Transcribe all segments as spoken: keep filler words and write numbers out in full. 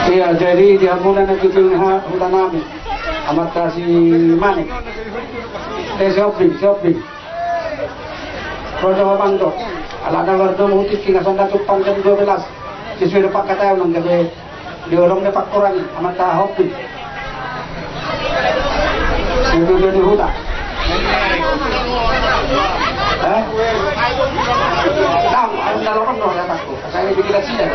Iya, jadi di hamuna na tutu ha, huta nami. Amanta si Manik. Eh, si Opi, si Opi. Rodo Hamando. Alana wardo mutik kingasan datu pangkat dua belas. Sesuai dengan pakatan nang gabe di orang de pakurangi amanta Opi. Itu dia di huta. Eh? Tahu, ada lorong dong, ada takut. Saya bikin sini.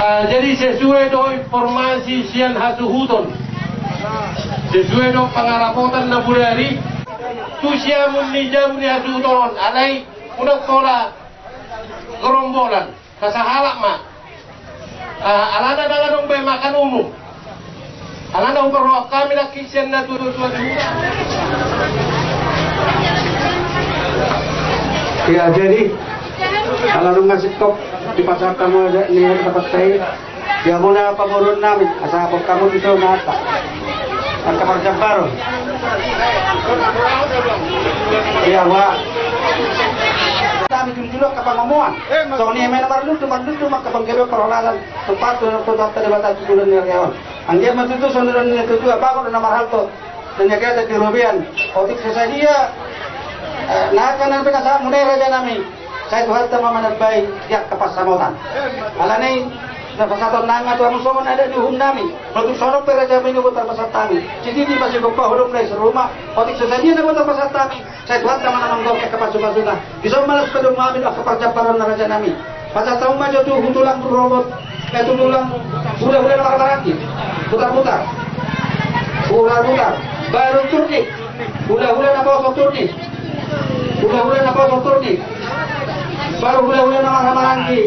Ah, jadi sesuai do informasi sian hasuhuton, sesuai do pangarapotan na bodari tu siamun ni jabu ni hasuhuton on, alai unang pola gerombolan. Sasahalak ma. Ah, alana ndang adong be makan umum. Alana umrohak hami nangkin sian na tuatua di huta. Iya, jadi, ala nunga singkop dipasahat hamu adat ni ari dapat sai. Di hamuna pamoruon nami, asa apot hamu di son hata. Angka parjambaron. Iya, wa. Kami jumjulok ka pangomoan. Songon i ma na marlundu, marlundu ma angka panggabean parhorasan. Tumpahon tu Tuhanta Debata tu joloan ni ari on. Anggiat ma tutu songon na nidok ni natuatua, bagot do na marhalto. Songon i angka di robean. Otik so sadia. Eh, na angka na pinasahatmuna i, raja nami. Sai Tuhanta ma manambai di angka pansamotan. Alani i, na pasahaton nami ma tu hamu songon adat ni uhum nami. Molo tung songon pe raja nami na boi tarpasahat hami. Sititi ma sigompa, holong ma i saur matua. Otik so sadia na boi tarpasahat hami. Sai Tuhanta ma na manggomgom angka pasupasuna. Dison ma laos padomu hami angka parjambaron na, raja nami. Pasahat hamu ma jo tu tulang rorobot. Eh, tu tulang hulahula na marhahamaranggi. Putarputar. Putarputar. Baru turnik. Hulahula na poso turnik. Hulahula na poso turnik. Baru hulahula na marhahamaranggi.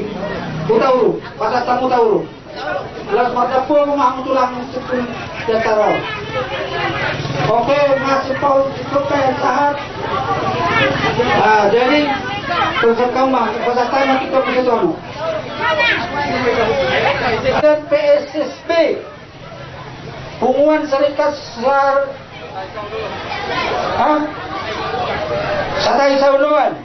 Hutauruk. Pasahat hamu Hutauruk. Laos mardapomu ma hamu tulang sipul jataro. Oke, masih pau cukup ya, sahat. Ah, jadi, terus kamu mah, pesan saya nanti ke situ, anu. Dan P S S B, Punguan Serikat Sar-, hah? Satai Saoloan.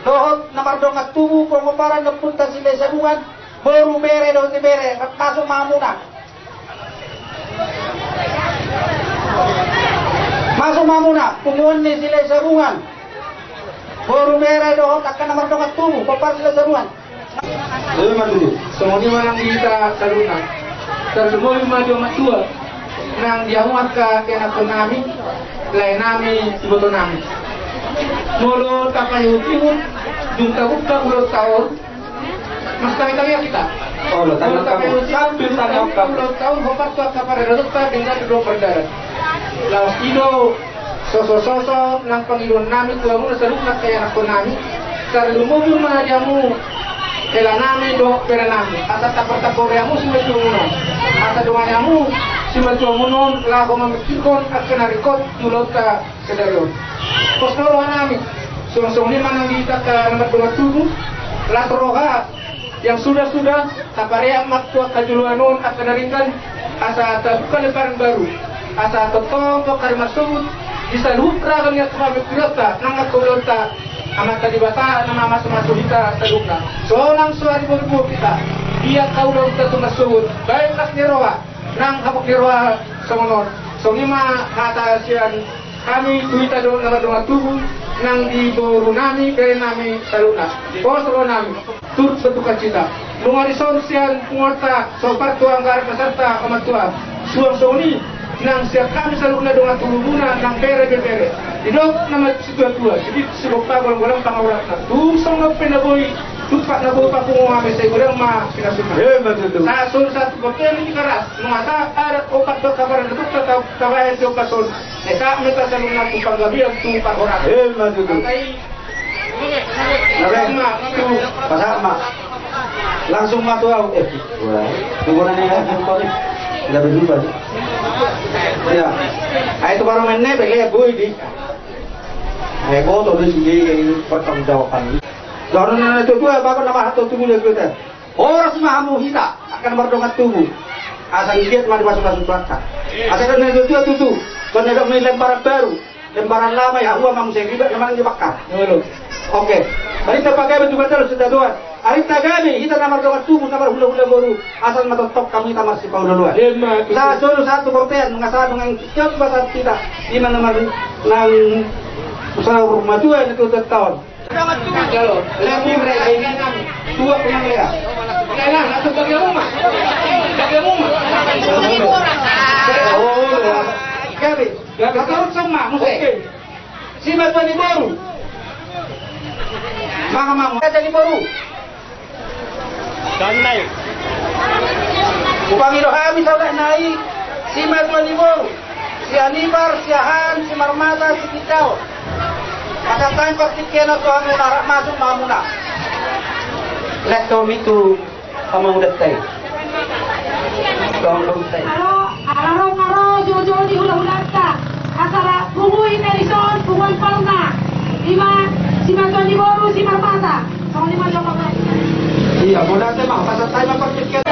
Dohot na mardongan tubu, pomparan ni ompunta Silahisabungan, boru, bere dohot ibebere, rap masuk ma hamuna. Masuk ma hamuna, punguan ni Silahisabungan. Boru, bere dohot angka na mardongan tubu, pomparan Silahisabungan. Ima tutu. Songon i ma nang di hita saluhutna. Tarlumobi ma di omak tua. Nang di hamu angka ianakhon nami, lae nami, iboto nami. Molo tapaihutihut, dung tabuka ulaonta on, mansai tangihon hita. Olo, molo tapaihutihut, dung tabuka ulaonta on, hombar tu angka paradatonta denggan dohot pardarat. Laos i do sosososo nang pangidoan nami tu hamuna saluhutna angka ianakhon nami. Tarlumobi ma di hamu hela nami dohot bere nami, asa tapartampori hamu simatuamuna on. Asa dongani hamu simatuamuna on laho mamikirhon angka na ringkot di ulaonta sadari on. Pos do roha nami. Songon i ma nang di hita angka na mardongan tubu, las roha. Yang sudah-sudah, tapareak ma tu angka joloan on angka na denggan, asa tabuka lembaran baru, asa tongtong tu angka na marsogot di saluhut ragam ni angka pamikiranta nang angka ulaonta Amanta Debata na mamasumasu hita saluhutna. So nang so ari boru hita, ia tau do hita tu na sogot, baen las ni roha, nang habot ni roha songon on. Songon i ma hata sian hami tu hita do na mardongan tubu, nang di boru nami, bere nami saluhutna. Pos roha nami. Turut berduka cita. Nunga dison sian punguanta, so partua anggaran na sarta omantua. Suang songon i nang sian hami saluhutna dongan tubumuna nang bere, bebere. Didok nama situatua, sipit sigompa, golang-golang pangauratna. Tung songon on pe na boi tumpak, na boi papungu hami, sai godang ma pinasuna. Emma tutu. Sa solu satu, boteli di karas. Nunga sa adat opat do kabar na tuk tabaen di opat on. Esa meta saluhutna tu panggabean tu parhorasan. Emma tutu. Angka i. Pasahat ma. Pasahat ma. Langsung ma tu au. Eh, wah. Tunggu nani ya, tunggu ni. Nggak berubah. Ya. Ai tu baru main ne, beli ya, boy, di. Ai, foto dulu sih, ini pertanggungjawaban. Jangan nana tu, tu, apa, apa nama, atau tunggu dia, tu, tu. Horas ma hamu hita, angka na mardongan tubu. Asa anggiat ma dipasu-pasu Tuhanta. Asa angka na tutu-tutu. Songon na didok ni lembaran baru, lembaran lama, ya, hua ma muse ribet na manang di bakka. Oke. Arinta pagabe tu Banta do sitadoan. Arinta gabe hita na mardongan tubu, na marhula-hula boru. Asal ma tongtong hamu hita marsipaolo-oloan. Emma tutu. Sa solu satu portean, nunga sa nunga siap basat hita. Ima na mar-, nang saur matua na tutu taon. Jalo, lagi mereka ini kan tua punya mereka. Kena, langsung bagi rumah. Bagi rumah. Oh, gabe. Gabe. Kata urut sama, muse. Oke. Simatua ni boru. Mama, mama. Kata ni boru. Tanai. Upangi do hami saudara nai, simatua ni boru, si Anipar, si Ahaan, si Marmata, si Pindao. Pasahat hami partingkian on tu hamuna, rap masuk ma hamuna. Lehon hami tu hamuna daptai. Tong daptai. Aro, aro, aro, jojo di hula-hulanta. Asal pungu i na dison, punguan pauna. Ima, simatua ni boru, si Marmata. Songon i ma jolo. Iya, mauliate ma, pasahat hami ma partingkian.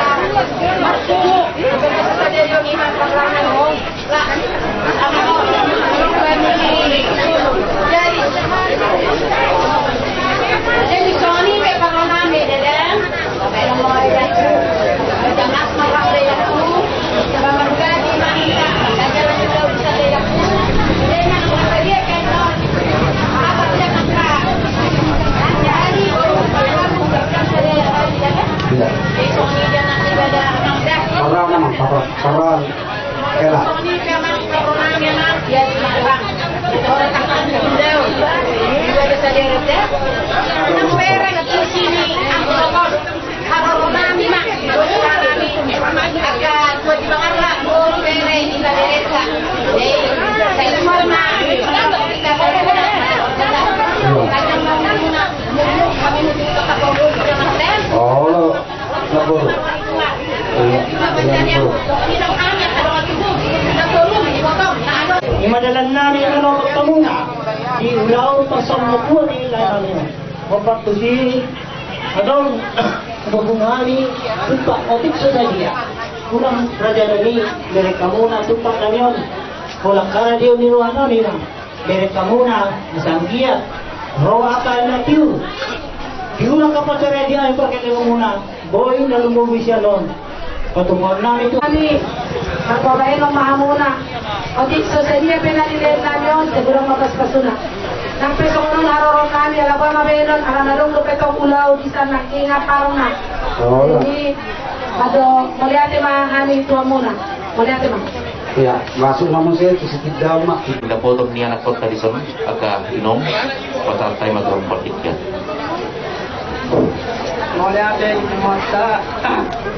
Jadi, songon i pe parrohana, Dadang. Iya. Parrohana, parrohana, parrohana. Kela. Olo, lapor. Ima dalan nami na nomor tamuna di ulaon pasal na dua di lahan. Opat tusi. Adong, hubungan ni tumpak otik sasadia. Ulang raja nami, mereka muna tumpak nami on. Holan kara dia ni roha nami na. Mereka muna, asa anggiat. Roha apa na tiu. Diulang kapal cara dia yang pakai dengan muna. Boi na lumobi sian on. Patumon nami tu. Nami, marpabahenon ma hamuna. Otik so sadia pe na dilehon nami on, sai godang ma pasu-pasuna. Nang pe songon on haroroan nami, ala boha ma bahenon, ala na adong dope tong ulaon di san nangkiningan parna. Oh. Jadi, ado, mauliate ma hami tu hamuna. Mauliate ma. Iya, masuk ma muse tu si Pindao ma. Dapotan ni anak kota dison, angka inong, pasahat hami ma tu partingkian. Mauliate di punguanta,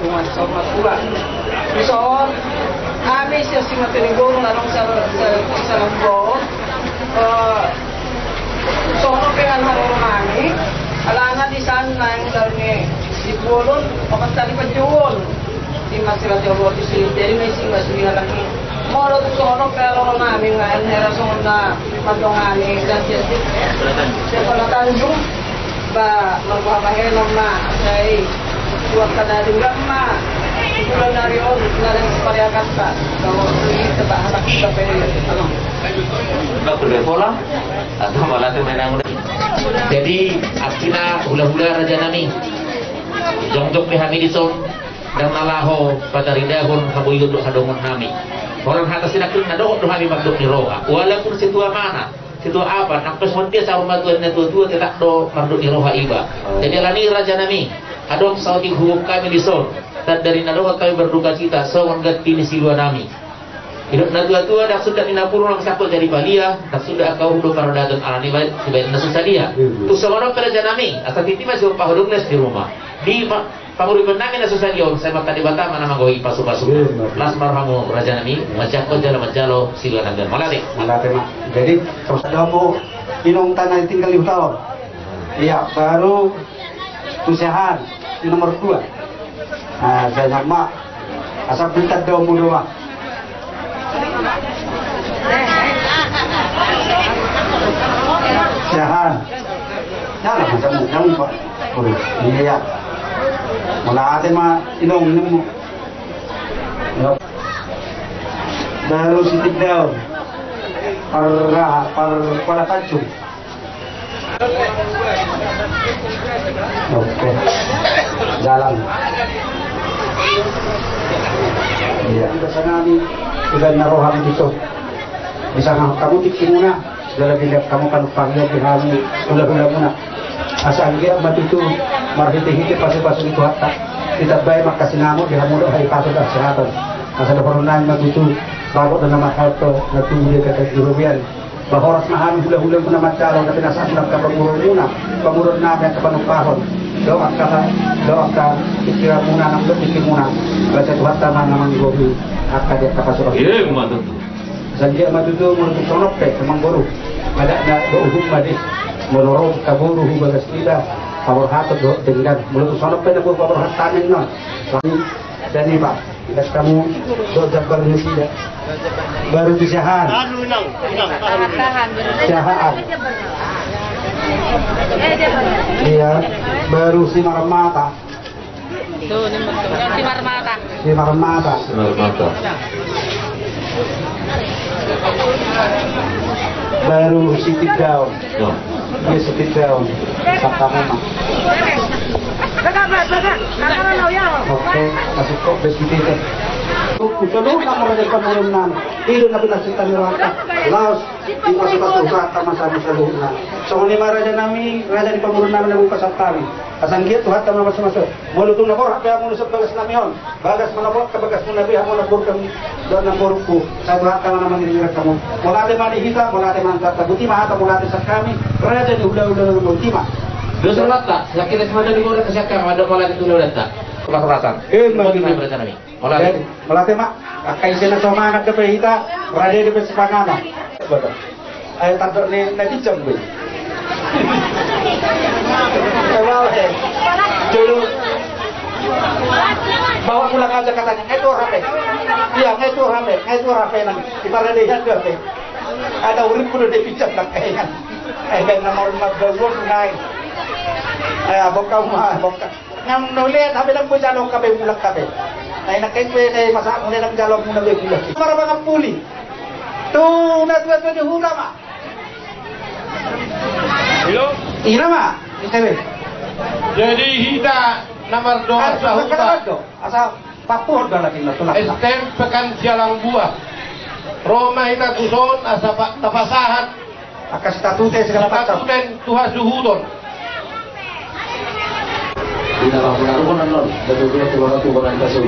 punguan saur matua. Dison, hami sian simatua ni boru na adong sa-, sa-, salombo. Eh, songon on pe nang haroro nami, alana di san naeng saur ni di bolon, opat kali panjouon. Ima sirati opat tusi, jadi na isi ma suhi halak i. Molo tu songon on pe haroro nami, nga hera songon na mandongani dan jadi. Siapa na Tanjung, ba, marbuha bahenon ma, sai. Suat kada denggan ma. Bulan dari on, na dan separiakan, ba. Kalau ini, tebak halak, sampai, ano. Ba, boleh pola? Atau malah tu main angin? Jadi, angka na hula-hula raja nami, jongjong pe hami dison, ndang na laho pataridahon haboion dohot hadomuan nami. Holan hata sinangkir na dohot do hami mardok ni roha. Walaupun situa mana, situa apa, nang pe songon dia saur matua ni natua-tua, tetap do mardok ni roha iba. Jadi alani raja nami, adong saotik huhut hami dison, tanda ni na dohot hami berduka cita, songon ganti ni silua nami. Didok natua-tua, ndang sundat ni napuran na sangkot jadi palia, ndang sundat angka uhum do paradaton, alani baen, dibaen na so sadia. Tung songon on pe raja nami, asa titi ma sipahodong na di rumah. Di pa-, panguripan nami na so sadia on, sai ma Debata ma na manggohi pasu-pasu. Las ma rohamu raja nami, manjangkon jala manjalo silua nami. Mauliate. Mauliate ma. Jadi, terus ada mau inong tanah tinggal di huta on. Iya, baru tu Siahaan, di nomor dua. Nah, saya sama. Asal pintar dong mulu, Bang. Siahaan. Nah, lah, macam, macam, Pak. Waduh, iya. Mauliate ma, inong, inong. Ya. Baru sitik daun. Par, par, Kuala Tanjung. Oke. Jalan. Iya. Di sana ni, udah naroham gitu. Bisa ngah kamu tikimuna, jala dilihat kamu panumpang di hami, hula-hulamuna. Asa anggiat ma tutu, marhite-hite pasu-pasu ni Tuhanta. Ditambai ma angka sinamot di hamu dohot hahipason dohot hasehatan. Asa dohonon nami ma tutu, bagot do na marhalto, na tubu di atas di robean. Ba horas ma hami hula-hulamuna manjalo na pinasahat na angka pamoruonmuna, pamoruon nami angka panumpahon. Dohot angka, dohot angka pikiranmuna, nang dohot pikirmuna. Ba sai Tuhanta ma na manggohi angka di angka pasu-pasu. Iya, ma tutu. Asa anggiat ma tutu molo tung songon on pe, amangboru. Adat na do uhum ma di. Molo ro angka boru hu bagas ida, paborhaton dohot denggan. Molo tung songon on pe na boru paborhat hami non. Kami dan iba. Ingat kamu, do jambar ni sida. Baru tu Siahaan. Tahan, tahan, tahan. Siahaan. Iya, baru Simarmata. Tuh, ini Simarmata. Simarmata. Simarmata. Baru sitik daun. Ya. Dia sitik daun. Sapa nama? Oke, masuk kok bes gitu. Tuh, seluruh nama raja pamoruon nami. Itu nabi nasib kami rata. Laos, di masa-masa usaha, masa-masa luhurna. Songon i ma raja nami, raja ni pamoruon nami na bungkas hami. Asa anggiat Tuhanta ma maso-maso. Molo tung na borhat pe hamu nusa bagas nami on. Bagas ma na borhat, bagas muna be hamu na borhat kami. Dohot na borhatku. Sai Tuhanta ma na mangiring-iring hamu. Mauliate ma di hita, mauliate ma na tata buti ma hata, mauliate sian hami. Raja ni hula-hula na boti ma. Dosa rata, sakit es mata di borhat sian hami, ada mauliate tu na data. Kelas rata. Eh, mauliate ma. Mauliate. Mauliate ma. Angka ise na so mangan dope hita, rade dope sipanganon. Ayo tandok ni na pinjam be. Jolo. Bawa pulang aja katanya. Ngai tu H P. Iya, ngai tu H P. Ngai tu H P nang. Ibarat dia ada H P. Ada urip kudu dia pinjam lah kayaknya. Eh, ben nomor lima belas ngai. Eh, bokau mah, bokau. Nang na ulean hape nang boi jalo hape mulak hape. Na inang keng pe na i masa muna nang jalo muna be mulak. Mara mangampuli. Tu na tua-tua ni hula ma. Ina ma. Ina be. Jadi hita na mardoa sahuta. Asa papuhon do halak i na tulak. S T M Pekan Sialang Buah. Ro ma hita tuson asa tapasahat. Angka sitatuten segala macam. Sitatuten tu hasuhuton. Di dalam pengaruhan non, dan juga tu orang tua orang kasih.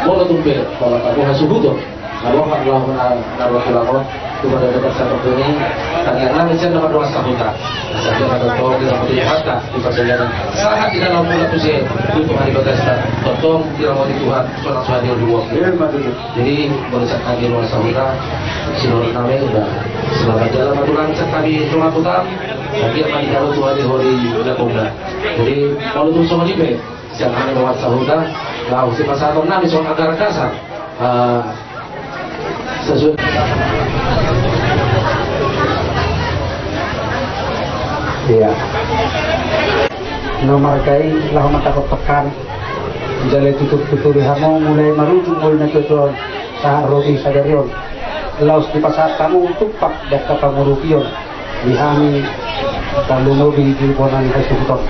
Molo tung pe, molo tamu hasuhuton. Molo kan lah mena naruh tu lakon, tu pada dekat satu ini. Tadi yang lain saya dapat doa sahuta. Saya dapat doa di dalam hati kata, di perjalanan. Sahat di dalam mulut tu saya, tu Tuhan di bagasan. Totong di rahmat Tuhan, sonak sohadir dua. Iya, betul. Jadi, molo sian hami dongan sahuta, sidohot nami, udah selamat jalan ma tulang sian hami dongan sahuta, anggiat ma dijalo Tuhan di hori na gomna. Jadi, molo tung songon i pe, sian hami dongan sahuta, laos sipasahaton nami songon anggaran dasar. Ah, sesuai. Iya. Na marga i, laho ma tangkok pekan. Jala tutur-tuturi hamu mulai marujung molo na tuatua sahat ro di sadari on. Laos dipasahat hamu tumpak di angka pangurupion di hami Tarlumobi di bona ni hasuhuton